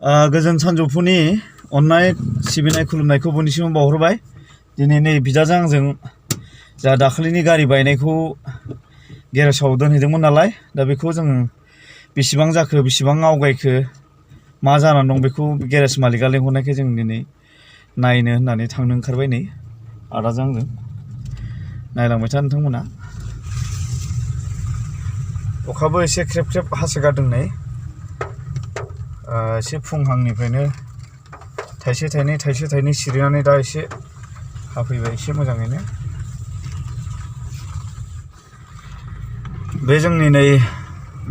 गोजोन सानजौफुनि अननाय सिबिनाय खुलुमनायखौ बयनिसिम बावहरबाय। दिनै नै बिदाजों आंजों जा दाखालिनि गारि बायनायखौ गेरेजाव दोनहैदोंमोन नालाय, दा बेखौ जों बेसेबां जाखो बेसेबां आवगायखो मा जानानै दं बेखौ गेरेज मालिकआ लेंहरनायखाय जों दिनै नायनो होननानै थांनो ओंखारबाय। नै आदाजों आंजों नायलांबाय था नोंथांमोना। अखाबो एसे ख्रेब ख्रेब हासोगारदों नै। एसे फुंहांनिफ्रायनो थाइसे थाइनै सिरिनानै दा एसे हाफैबाय एसे मोजाङैनो। बे जोंनि नै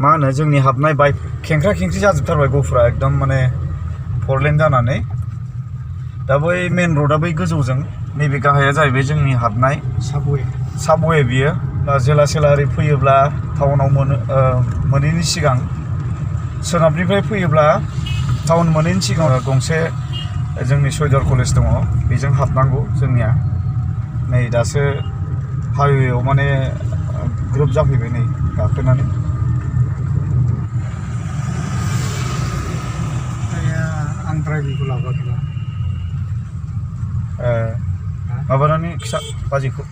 मा होनो जोंनि हाबनाय बाइक खेंख्रा खेंख्रि जाजोबथारबाय गफुरा एकदम माने फरलेन जानानै। दा बै मेन रडआ बै गोजौजों, नैबे गाहाया जाहैबाय जोंनि हाबनाय साबवे बियो। दा जेला सेला ओरै फैयोब्ला टाउनाव मोनैनि सिगां सोनाबनिफ्राय फैयोब्ला टाउन मोनैनि सिगां गंसे जोंनि सयदर कलेज दङ, बेजों हाबनांगौ जोंनिया। नै दासो हाइवेआव माने ग्रोब जाफैबाय नै गाखोनानै। आं ड्राइभिंखौ लाबोआखैबा माबानानै खिथा बाजिखौ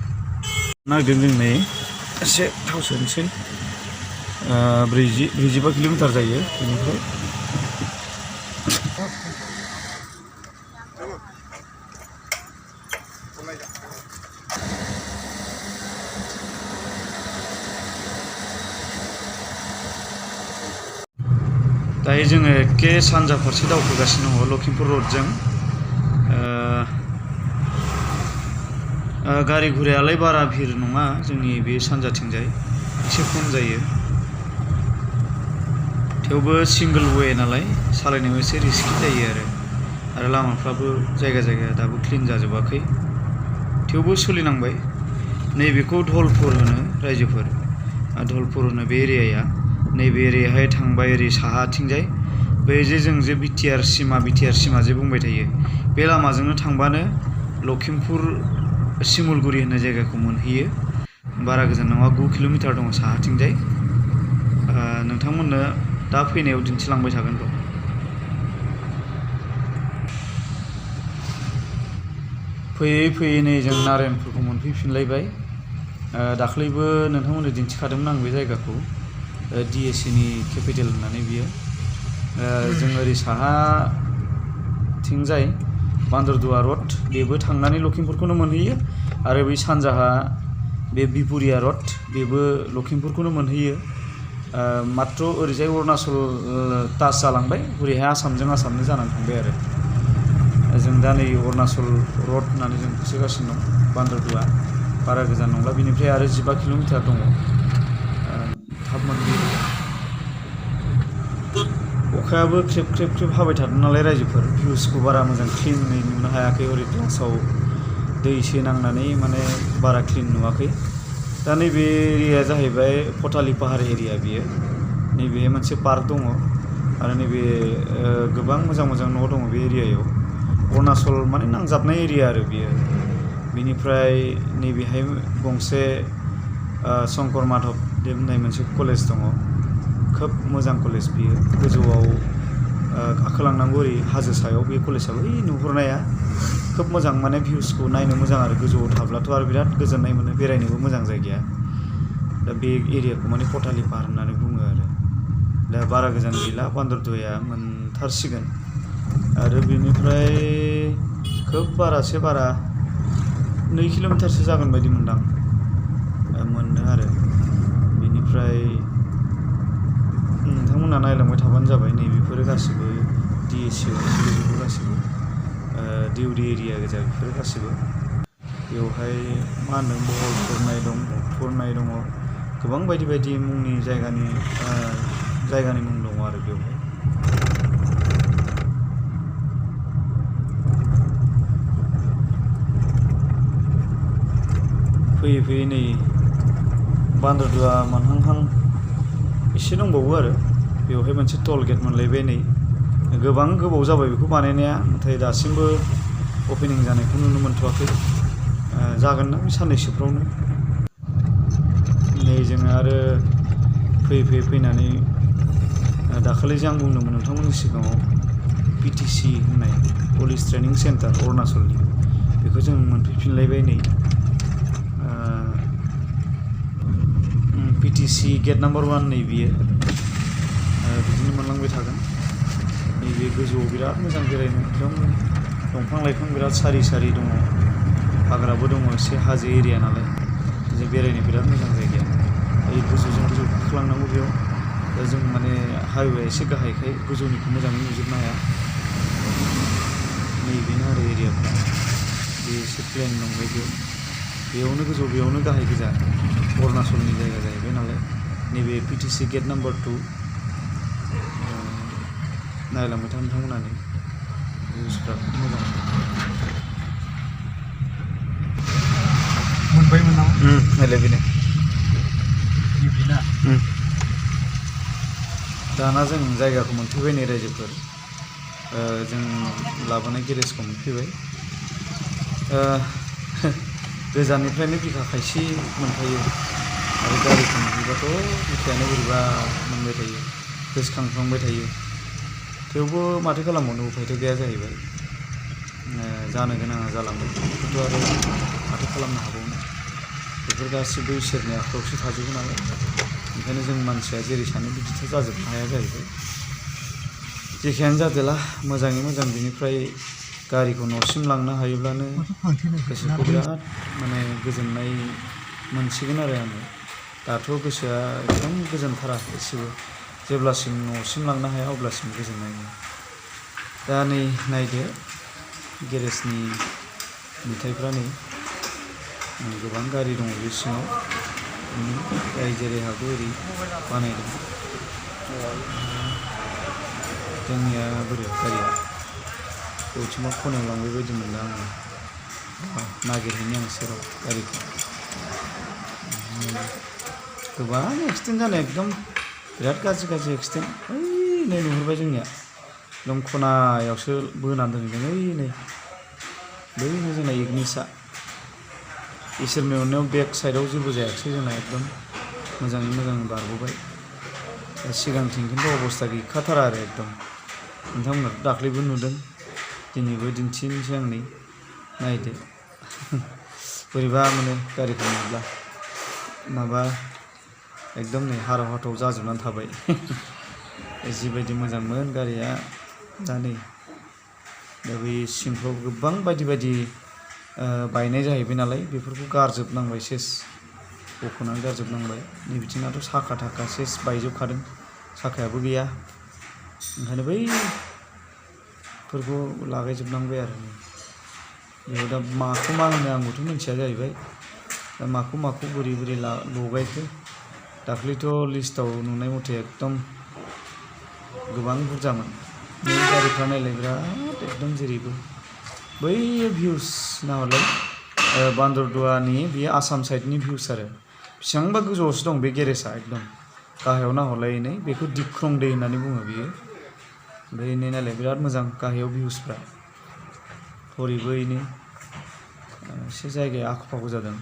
नागिरदों जों। नै एसे थाव सोनोसै। 45 किल'मिटार जायो बेनिफ्राय। दायो जोङो एखे सानजा फारसे दावखोगासिनो दङ लखिमपुर रडजों। गारि घुरायालाय बारा भिर नङा जोंनि बे सानजाथिंजाय, एसे खम जायो। थेवबो सिंगल वे नालाय सालायनायाव एसे रिस्कि जायो आरो लामाफ्राबो जायगा जायगा दाबो क्लिन जाजोबाखै। थेवबो सोलिनांबाय। नैबेखौ धलपुर होनो रायजोफोर, धलपुर होनो बे एरियाया। नैबे एरियाहाय थांबाय ओरै साहाथिंजाय, बै जे जों जे बिटिआर सिमा जे बुंबाय थायो, बे लामाजोंनो थांबानो लखिमपुर सिमुलगुरि होननाय जायगाखौ मोनहैयो। बारा गोजान नङा, 9 किल'मिटार दङ साहाथिंजाय। नोंथांमोननो दा फैनायाव दिन्थिलांबाय थागोन र'। फैयै फैयै नै जों नारायणपुरखौ मोनफैफिनलायबाय। दाख्लैबो नोंथांमोननो दिन्थिखादोंमोन आं बे जायगाखौ, DSCनि केपिटेल होननानै बियो। जों ओरै साहाथिंजाय बान्दरदुवा रड, बेबो थांनानै लखिमपुरखौनो मोनहैयो। आरो बै सानजाहा बे बिपुरिया रड, बेबो लखिमपुरखौनो मोनहैयो। मात्र ओरैजाय अरुणाचल टाच जालांबाय, ओरैहाय आसामनो जानानै थांबाय आरो। जों दा नै अरुणाचल रड होननानै जों होसोगासिनो दं, बान्दरदुवा। बारा गोजान नंला, बिनिफ्राय आरो 15 किल'मिटार दङ। थाब मोनहैयो। अखायाबो ख्रेब ख्रेब हाबाय थादों नालाय रायजोफोर, भिउसखौ बारा मोजां क्लिनै नुनो हायाखै। ओरै ग्लासाव दै एसे नांनानै माने बारा क्लिन नुवाखै। दा नैबे एरियाया जाहैबाय पटाली पाहार एरिया बियो। नैबे मोनसे पार्क दङ आरो नैबे गोबां मोजां न' दङ बे एरियायाव। अरुणाचल माने नांजाबनाय एरिया आरो बियो। बिनिफ्राय नैबेहाय गंसे शंकर माधबदेव होननाय मोनसे कलेज दङ, खोब मोजां कलेज बियो। गोजौआव गाखोलांनांगौ ओरै हाजो सायाव, बे कलेजआबो ओइ नुहुरनाया खोब मोजां, माने भिउसखौ नायनो मोजां आरो गोजौआव थाब्लाथ' आरो बिराद गोजोननाय मोनो, बेरायनोबो मोजां जायगाया। दा बे एरियाखौ माने पटाली पाहार होननानै बुङो आरो। दा बारा गोजान गैला, बान्दरदुवाया मोनथारसिगोन। आरो बेनिफ्राय खोब बारा 2 किल'मिटारसो जागोन बायदि मोनदां मोननो आरो। बेनिफ्राय नोंथांमोना नायलांबाय थाबानो जाबाय। नै बेफोरो गासिबो DSCआव गोलैजोबो, गासिबो दिउरि एरिया गोजा बेफोरो गासिबो। बेवहाय मा होनदों बहलफुरनाय दं, फुरनाय दङ, गोबां बायदि बायदि मुंनि जायगानि मुं दङ आरो बेवहाय। फैयै फैयै नै बान्दरदुवा मोनहांहां एसे दंबावो आरो। बेवहाय मोनसे टल गेट मोनलायबाय नै। गोबां गोबाव जाबाय बेखौ बानायनाया, नाथाय दासिमबो अपेनिं जानायखौ नुनो मोनथ'वाखै। जागोन ना बे साननैसोफ्रावनो। नै जोङो आरो फैनानै दाखालि जे आं बुंदोंमोन नोंथांमोननि सिगाङाव PTC होननाय पुलिस ट्रेनिं सेन्टार अरुणाचलनि बेखौ जों मोनफैफिनलायबाय नै PTC गेट नाम्बार 1 नै बियो बिदिनो मोनलांबाय थागोन नैबे गोजौआव बिराद मोजां बेरायनो एकदम दंफां लाइफां बिराद सारि सारि दङ हाग्राबो दङ एसे हाजो एरिया नालाय जों बेरायनो बिराद मोजां जायगाया ओइ गोजौजों गोजौ गाखोलांनांगौ बेयाव दा जों माने हाइवेआ एसे गाहायखाय गोजौनिखौ मोजाङै नुजोबनो हाया नैबेनो आरो एरियाफ्रा बे एसे प्लेन दंबाय बेयावनो गोजौ बेयावनो गाहाय गोजा अरुणाचलनि जायगा जाहैबाय नालाय नैबे PTC गेट नाम्बार 2 नायलांबाय था नोंथांमोनानो भिउसफ्रा मोजां मोनबायमोन नामा नायलाय बेनो बिना दाना जों जायगाखौ मोनफैबाय नै रायजोफोर जों लाबोनाय गेरेजखौ मोनफैबाय गोजाननिफ्रायनो बिखा खायसे मोनखायो आरो गारिखौ नुयोबाथ' बिखायानो बोरैबा मोनबाय थायो गोसोखांफ्लांबाय थायो थेवबो माथो खालामबावनो उफायथ' गैया जाहैबाय जानो गोनाङा जालांबाय बेखौथ' आरो माथो खालामनो हाबावनो बेफोर गासिबो इसोरनि आखायावसो थाजोबो नालाय ओंखायनो जों मानसिया जेरै सानो बिदिथ' जाजोबनो हाया जाहैबाय जेखियानो जादोला मोजाङै मोजां बिनिफ्राय गारिखौ न'सिम लांनो हायोब्लानो गोसोखौ बिराद माने गोजोननाय मोनसिगोन आरो आङो दाथ' गोसोआ एकदम गोजोनथारा एसेबो जेब्लासिम न'सिम लांनो हाया अब्लासिम गोजोननाय मोनो दा नै नायदो गेरेजनि नुथायफ्रा नै गोबां गारि दङ बे सिङाव जाय जेरै हागौ ओरै बानायदों जोंनिया बोरै गारिया बबेथिंबा खनायाव लांबाय बायदि मोनदों आङो नागिरहैनि आं सेराव गारिखौ गोबां एक्सिडेन्ट जानाय एकदम बिराद गाज्रि एक्सिडेन्ट ओइ नै नुहुरबाय जोंनिया एकदम खनायावसो बोनानै दोनदों ओइ नै बैनो जोंना इगनिसआ इसोरनि अननायाव बेक साइडआव जेबो जायाखिसै जोंना एकदम मोजाङै मोजां बारबोबाय सिगांथिं खिन्थु अबस्था गैखाथारा आरो एकदम नोंथांमोनाथ' दाख्लैबो नुदों दिनैबो दिन्थिनोसै आं नै नायदो बोरैबा मोनो गारिखौ नुब्ला माबा एकदम नै हाराव हाथाव जाजोबनानै थाबाय जिबायदि मोजांमोन गारिया दा नै दा बै सिंफ्राव गोबां बायदि बायदि बायनाय जाहैबाय नालाय बेफोरखौ गारजोबनांबाय सेस बख'नानै गारजोबनांबाय नै बिथिंनाथ' साखा थाखा सेस बायजोबखादों साखायाबो गैया ओंखायनो बैफोरखौ लागायजोबनांबाय आरो बेयाव दा माखौ मा होनो आंबोथ' मिथिया जाहैबाय दा माखौ बोरै लगायखो दाख्लैथ' लिस्टआव नुनाय मथे एकदम गोबां बुरजामोन बे गारिफ्रा नायलाय बिराद एकदम जेरैबो बै भिउस नाहरलाय बान्दरदुवानि बेयो आसाम साइडनि भिउस आरो बेसेबांबा गोजौआवसो दं बे गेरेजआ एकदम गाहायाव नाहरलाय नै बेखौ दिख्रं दै होननानै बुङो बियो ओमफ्राय नै नायलाय बिराद मोजां गाहायाव भिउसफ्रा हरैबो नै एसे जायगाया आख' फाख' जादों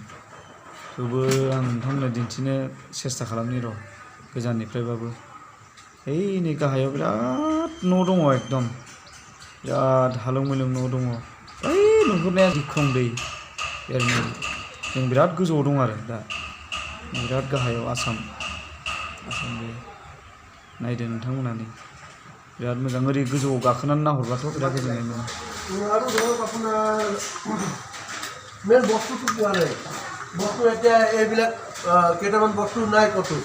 थेवबो आं नोंथांमोननो दिन्थिनो सेस्था खालामनि र' गोजाननिफ्रायबाबो ओइ नै गाहायाव बिराद न' दङ एकदम बिराद हालौ मैलौ न' दङ ओइ नुहुरनाया दिख्रं दै एरनो जों बिराद गोजौआव दं आरो दा बिराद गाहायाव आसाम दै नायदो नोंथांमोनानो बिराद मोजां ओरै गोजौआव गाखोनानै नाहरबाथ' बिराद गोजोननाय मोनो আৰু ধৰক আপোনাৰ মেইন বস্তুটো পোৱা নাই বস্তু এতিয়া এইবিলাক কেইটামান বস্তু নাই ক'তো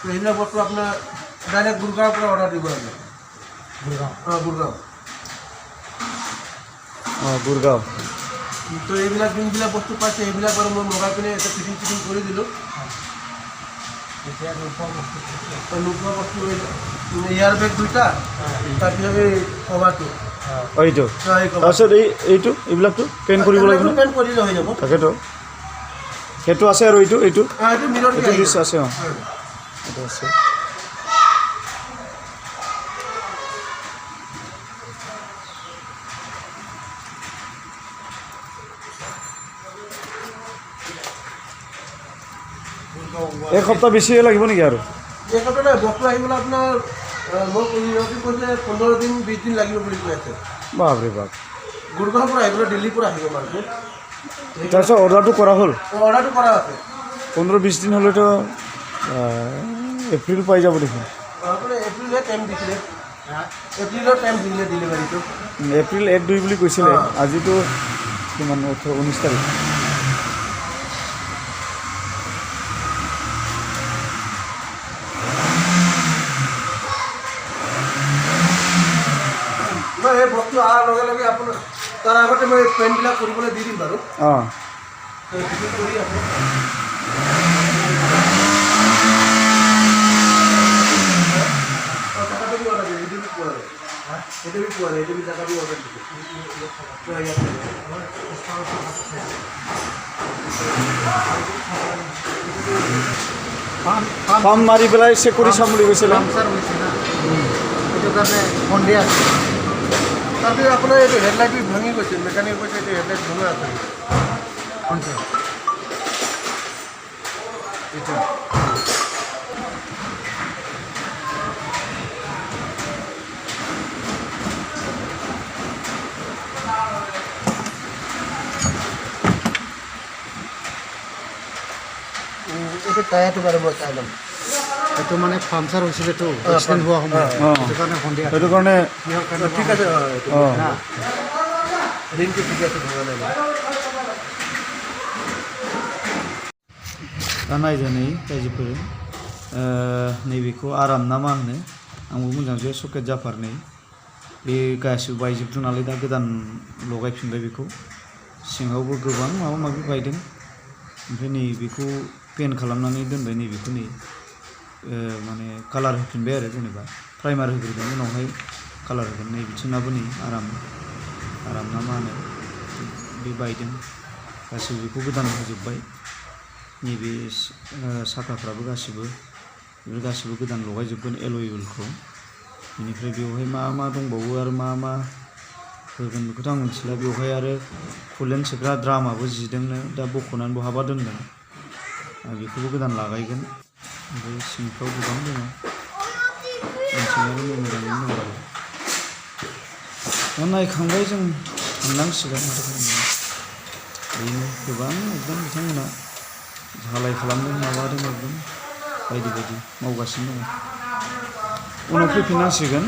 সেইবিলাক বস্তু আপোনাৰ ডাইৰেক্ট গুৰগাঁৱৰ পৰা অৰ্ডাৰ দিব লাগে গুৰগাঁও গুৰগাঁও তো এইবিলাক যোনবিলাক বস্তু পাইছে সেইবিলাক বাৰু মই মগাই পিনে এটা ফিটিং কৰি দিলোঁ এতিয়া নোপোৱা বস্তু এয়াৰ বেগ দুটা তাৰপিছত এই কভাৰটো এইটো তাৰপিছত এইটো এইবিলাকতো পেইণ্ট কৰিব লাগিব পেইণ্ট কৰিলে হৈ যাব তাকেতো সেইটো আছে আৰু এইটো এইটো লিষ্ট আছে অঁ এইটো আছে এক সপ্তাহ বেছিয়ে লাগিব নেকি আৰু এক সপ্তাহ নাই বস্তু আহিবলৈ আপোনাৰ মোক ইহঁতে কৈছে 15 দিন 20 দিন লাগিব বুলি কৈ আছে বাপৰে বাপ গুৰগাঁৱৰ পৰা আহিব দিল্লীৰ পৰা আহিব মালটো তাৰপিছত অৰ্ডাৰটো কৰা হ'ল অৰ্ডাৰটো কৰা আছে 15-20 দিন হ'লেতো এপ্ৰিল পাই যাব দেখোন আপুনি এপ্ৰিলৰ টাইম দিছিলে এপ্ৰিলৰ টাইম দিলে ডেলিভাৰীটো এপ্ৰিল 1-2 বুলি কৈছিলে আজিতো কিমান 19 তাৰিখ মই এই বস্তু অহাৰ লগে লগে আপোনাৰ তাৰ আগতে মই পেণ্টবিলাক কৰিবলৈ দি দিম বাৰু অঁ কৰি আছে এটা भी পোৱা নাই এটা भी জায়গা भी অর্ডার দিছে পাম্প মাৰি পেলাই চেক কৰি চাম বুলি কৈছিলে পামচাৰ হৈছে না সেইটো কাৰণে সন্ধিয়া তাৰপিছত আপোনাৰ এইটো হেডলাইট ভাঙি গৈছে মেকানিক কৈছে এইটো হেডলাইট ভঙা আছে কোনটো এইটো এইটো টায়াৰটো বাৰু মই চাই ল'ম এইটো মানে পামচাৰ হৈছিলেতো এক্সিডেণ্ট হোৱা সময়ত সেইটো কাৰণে সন্ধিয়া সেইটো কাৰণে ঠিক আছে অঁ রিংটি ঠিক আছে ভঙা নাই दा नायजानै रायजोफोर नैबेखौ आराम ना मा होनो आंबो मोजांसो सकेट जाफारनै बे गासिबो बायजोबदों नालाय दा गोदान लगायफिनबाय बेखौ सिङावबो गोबां माबा माबि बायदों ओमफ्राय नैबेखौ पेन खालामनानै दोनबाय नैबेखौ नै माने कालार होफिनबाय आरो जेनेबा प्राइमार होग्रोदों उनावहाय कालार होगोन नै बिथिंनाबो नै आराम ना मा होनो बे बायदों गासिबो बेखौ गोदान होजोब्बाय नैबे साखाफ्राबो गासिबो गोदान लगायजोबगोन एल'इलखौ बेनिफ्राय बेवहाय मा मा दंबावो आरो मा मा होगोन बेखौथ' आं मिथिला बेवहाय आरो कुलेन्ट सोग्रा ड्रामाबो जिदोंनो दा बख'नानै बहाबा दोनदों बेखौबो गोदान लागायगोन ओमफ्राय सिंफ्राव गोबां दङ सिङावबो मोजाङैनो दं आरो दा नायखांबाय जों थांनांसिगोन माथो खालामनो बेनो गोबां एकदम बिथांमोना झालाय खालामदों माबादों एकदम बायदि बायदि मावगासिनो दङ उनाव फैफिननांसिगोन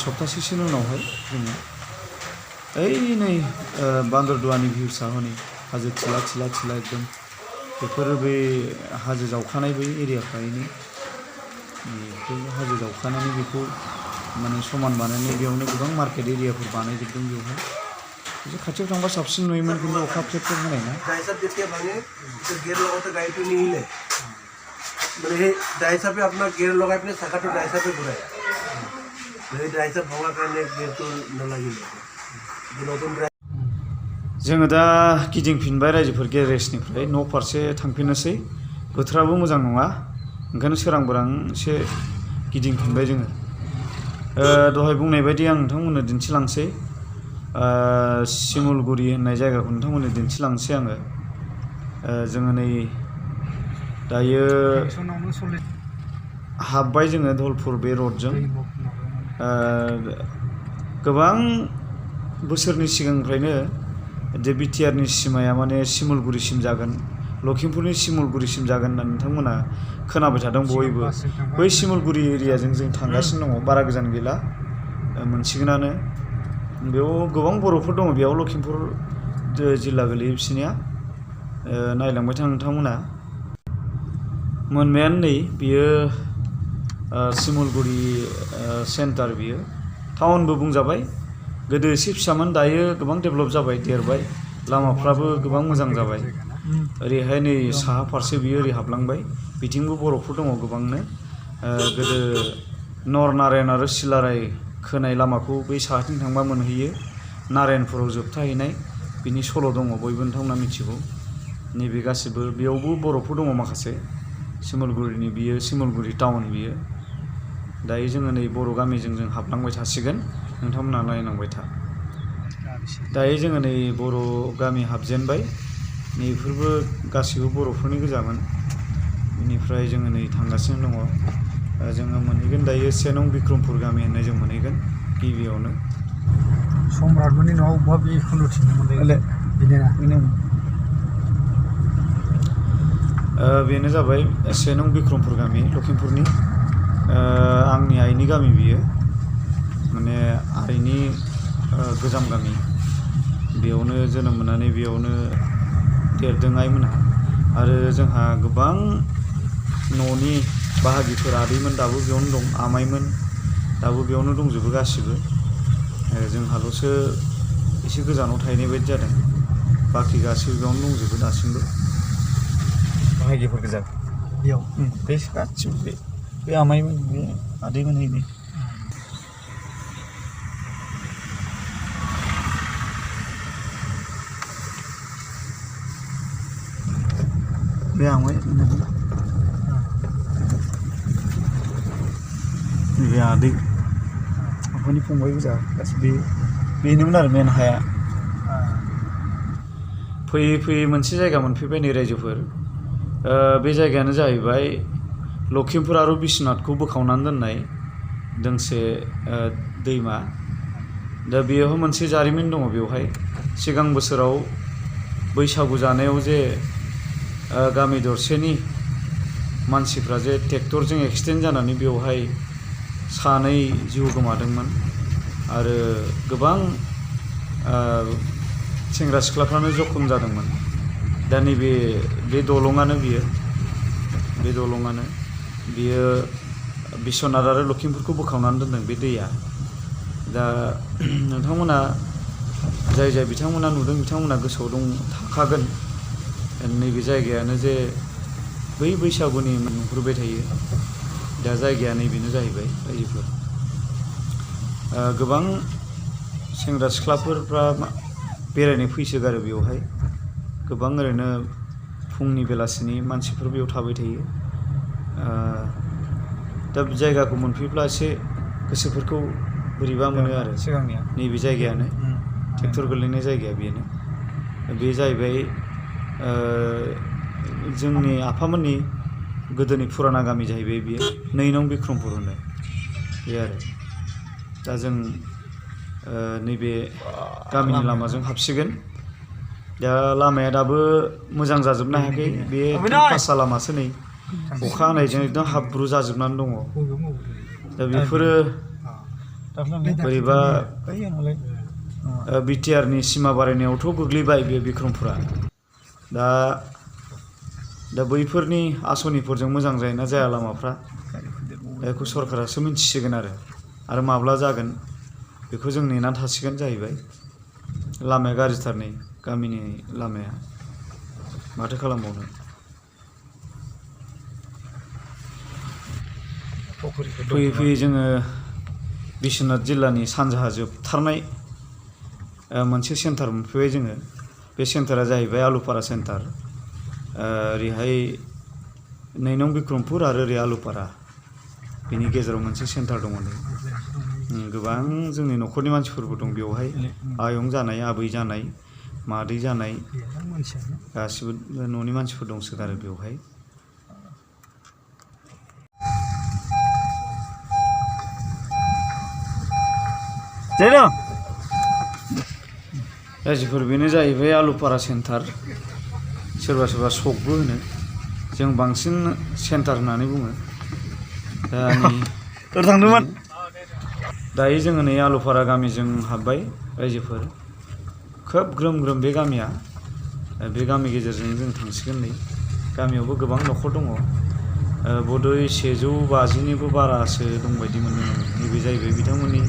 सप्तासेसोनि उनावहाय जोङो ओइ नै बान्दरदुवानि भिउसा हनै हाजो थिला एकदम बेफोरो बे हाजो जावखानाय बै एरियाफ्रायनो बेखौ हाजो जावखानानै बेखौ माने समान बानायनाय बेयावनो गोबां मार्केट एरियाफोर बानायजोबदों बेवहाय एसे खाथियाव थांबा साबसिन नुयोमोन खिन्थु अखा फ्लेब फ्लेब होनाय ना ডাইচাপ যেতিয়া ভাঙে গিয়াৰ লগাওঁতে গাড়ীটো নিহিলে মানে সেই ডাইচাপে আপোনাৰ গিয়াৰ লগাই পিনে চাকাটো ডাইচাপে ঘূৰাই সেই ডাইচাপ ভঙাৰ কাৰণে গিয়াৰটো নালাগিলে নতুন जोङो दा गिदिंफिनबाय रायजोफोर गेरेजनिफ्राय न' फारसे थांफिननोसै बोथोराबो मोजां नङा ओंखायनो सोरां बोरां एसे गिदिंफिनबाय जोङो दहाय बुंनाय बायदि आं नोंथांमोननो दिन्थिलांसै सिमुलगुरि होननाय जायगाखौ नोंथांमोननो दिन्थिलांसै आङो जोङो नै दायो हाबबाय जोङो धलपुर बे रडजों गोबां बोसोरनि सिगांनिफ्रायनो जे बिटिआरनि सिमाया माने सिमुलगुरिसिम जागोन लखिमपुरनि सिमुलगुरिसिम जागोन होननानै नोंथांमोना खोनाबाय थादों बयबो बै सिमुलगुरि एरियाजों जों थांगासिनो दङ बारा गोजान गैला मोनसिगोनानो बेयाव गोबां बर'फोर दङ बेयाव लखिमपुर जिल्ला गोलैयो बिसिनिया नायलांबाय थां नोंथांमोना मोनबायानो नै बियो सिमुलगुरि सेन्टार बियो टाउनबो बुंजाबाय गोदो एसे फिसामोन दायो गोबां डेभेलप जाबाय देरबाय लामाफ्राबो गोबां मोजां जाबाय ओरैहाय नै साहा फारसे बियो ओरै हाबलांबाय बिथिंबो बर'फोर दङ गोबांनो गोदो नरनारायण आरो सिलाराय खोनाय लामाखौ बै साहाथिं थांबा मोनहैयो नारायणपुराव जोबथाहैनाय बिनि सल' दङ बयबो नोंथांमोना मिथिगौ नैबे गासिबो बेयावबो बर'फोर दङ माखासे सिमुलगुरिनि बियो सिमुलगुरि टाउन बियो दायो जोङो नै बर' गामिजों जों हाबलांबाय थासिगोन नोंथांमोना नायलांबाय था दायो जोङो नै बर' गामि हाबजेनबाय नैफोरबो गासिबो बर'फोरनि गोजामोन बेनिफ्राय जोङो नै थांगासिनो दङ जोङो मोनहैगोन दायो 1 नं बिक्रमपुर गामि होननाय जों मोनहैगोन गिबियावनो। सम्राटमोननि न'आव बहा बे खुनुथिनोमोनलै बेनो जाबाय 1 नं बिक्रमपुर गामि लखिमपुरनि आंनि आइनि गामि बियो माने आइनि गोजाम गामि बेयावनो जोनोम मोननानै बेयावनो देरदों आइमोनहा आरो जोंहा गोबां न'नि बाहागिफोर आदैमोन दाबो बेयावनो दं आमाइमोन दाबो बेयावनो दंजोबो गासिबो जोंहाल'सो एसे गोजानाव थाहैनाय बायदि जादों बाखि गासिबो बेयावनो दंजोबो दासिमबो बाहागिफोर गोजा बेयाव बे गासिबो बे आमाइमोन बे आदैमोन हैनि बे आमाइ बे आदै आफानि फंबाय गोजा गासिबो बेनोमोन आरो मेन हाया फैयै फैयै मोनसे जायगा मोनफैबाय नै रायजोफोर बे जायगायानो जाहैबाय लखिमपुर आरो बिश्वनाथखौ बोखावनानै दोननाय दोंसे दैमा दा बेयाव मोनसे जारिमिन दङ बेवहाय सिगां बोसोराव बैसागु जानायाव जे गामि दरसेनि मानसिफ्रा जे ट्रेक्टरजों एक्सिडेन्ट जानानै बेवहाय सानै जिउ गोमादोंमोन आरो गोबां सेंग्रा सिख्लाफ्रानो जखम जादोंमोन दा नैबे बे दलंआनो बियो बिश्वनाथ आरो लखिमपुरखौ बोखावनानै दोनदों बे दैया दा नोंथांमोना जाय बिथांमोना नुदों बिथांमोना गोसोआव दं थाखागोन नैबे जायगायानो जे बै बैसागुनि नुहुरबाय थायो दा जायगाया नैबेनो जाहैबाय रायजोफोर गोबां सेंग्रा सिख्लाफोरा बेरायनो फैसोगारो बेवहाय गोबां ओरैनो फुंनि बेलासिनि मानसिफोर बेयाव थाबाय थायो दा जायगाखौ मोनफैब्ला एसे गोसोफोरखौ बोरैबा मोनो आरो सिगांनिया नैबे जायगायानो ट्रेक्टर गोलैनाय जायगाया बेनो बे जाहैबाय जोंनि आफामोननि गोदोनि फुराना गामि जाहैबाय बियो 2 नं बिक्रमपुर होनो बे आरो दा जों नैबे गामिनि लामाजों हाबसिगोन दा लामाया दाबो मोजां जाजोबनो हायाखै बे पासा लामासो नै अखा हानायजों एकदम हाब्रु जाजोबनानै दङ दा बेफोरो बोरैबा बिटिआरनि सिमा बारायनायावथ' गोग्लैबाय बे बिक्रमपुरा दा बैफोरनि आसनिफोरजों मोजां जायोना जाया लामाफ्रा बेखौ सरकारासो मिन्थिसिगोन आरो माब्ला जागोन बेखौ जों नेनानै थासिगोन जाहैबाय लामाया गाज्रिथार नै गामिनि लामाया माथो खालामबावनो फैयै फैयै जोङो बिश्वनाथ जिल्लानि सानजाहा जोबथारनाय मोनसे सेन्टार मोनफैबाय जोङो बे सेन्टारा जाहैबाय आलुपारा सेन्टार ओरैहाय 2 नं बिक्रमपुर आरो ओरै आलुपारा बेनि गेजेराव मोनसे सेन्टार दङ नै गोबां जोंनि न'खरनि मानसिफोरबो दं बेवहाय आयं जानाय आबै जानाय मादै जानाय गासिबो न'नि मानसिफोर दंसोगारो बेवहाय रायजोफोर बेनो जाहैबाय आलुपारा सेन्टार सोरबा सोरबा सकबो होनो जों बांसिन सेन्टार होननानै बुङो दा नै थांदोंमोन दायो जोङो नै आलुपारा गामिजों हाबबाय रायजोफोर खोब ग्रोम ग्रोम बे गामिया बे गामि गेजेरजों जों थांसिगोन नै गामियावबो गोबां न'खर दङ बधय 150निबो बारासो दंबायदि मोनदों नैबे जाहैबाय बिथांमोननि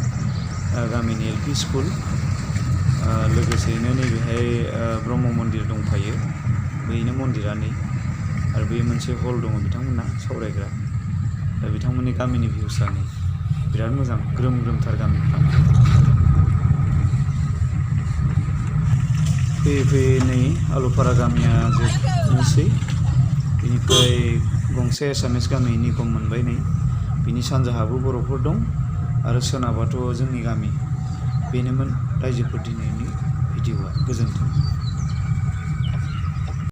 गामिनि LP स्कुल लोगोसेयैनो नैबेहाय ब्रह्म मन्दिर दंफायो बैनो मन्दिरा नै आरो बे मोनसे हल दङ बिथांमोनहा सावरायग्रा दा बिथांमोननि गामिनि भिउसआ नै बिराद मोजां ग्रोम ग्रोमथार गामिफ्रा फैयै फैयै नै आलुपारा गामिया जोबनोसै बेनिफ्राय गंसे एसामिस गामि निगम मोनबाय नै बिनि सानजाहाबो बर'फोर दं आरो सोनाबाथ' जोंनि गामि बेनोमोन रायजोफोर दिनैनि भिडिअ'आ गोजोन्थों।